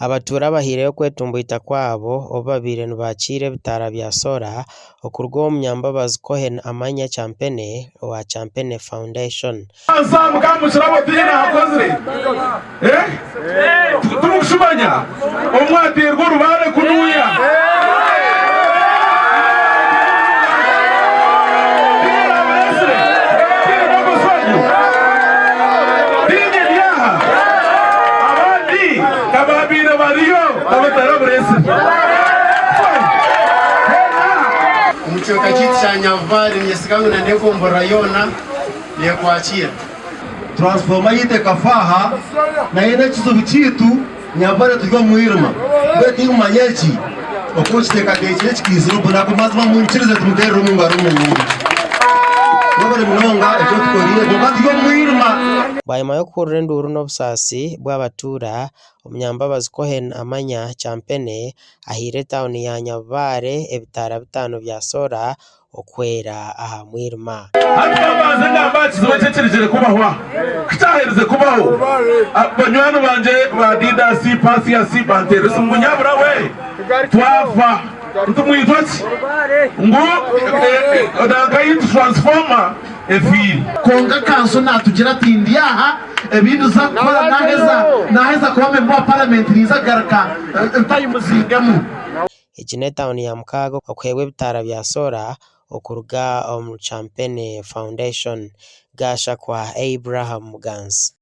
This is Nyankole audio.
Abatuura bahaireyo okwetomboita kwabo obu babaire nibakiira ebitaara bya soora okuruga owa Munyambabazi Cohen Amanya Champene owa Champene Foundation. Abandi ka baabaire bariyo abatarabureetsire. Omu kicweka kyaitu kya Nyabubare ninyesiga ngu n'egomborora yoona neekwakiira. Transformer yaitu ekafa aha nayo n'ekizibu kyaitu Nyabubare turi omu mwirima mbwenu tinkumanya eki oku okiteekateekire kikaizire obunaku mazima munyikirize tumuteerere omu ngaro omurungi mwebare munonga eki otukoreire kwonka turi omu mwirima. Bwanyima y'okuhurira enduuru n'obusaasi bw'abatuura, Omunyambabazi Cohen Amanya Champene ahaire etauni ya Nyabubare ebitaara bitaano bya soora okwera aha mwirima. Hati kambanze ngambe aha kizibu eki ekirigire kubaho aha. Ku kyaherize kubaho, banywani bangye ba Didasi, Paasiyasi banteera esimu ngu nyabura we twafa. Nti mwitwa ki? Ngu nanka yaitu transformer efiire. Kwonka kanso naatugira ati ndi aha, ebi nduza kukora naheza naheza kuba memba wa paramenti ninza kugaruka ntayimuzingemu. Egi n'etauni ya mukaaga okuheebwa ebitaara bya soora okuruga omu Champene Foundation. Gashakwa Abraham Muganzi.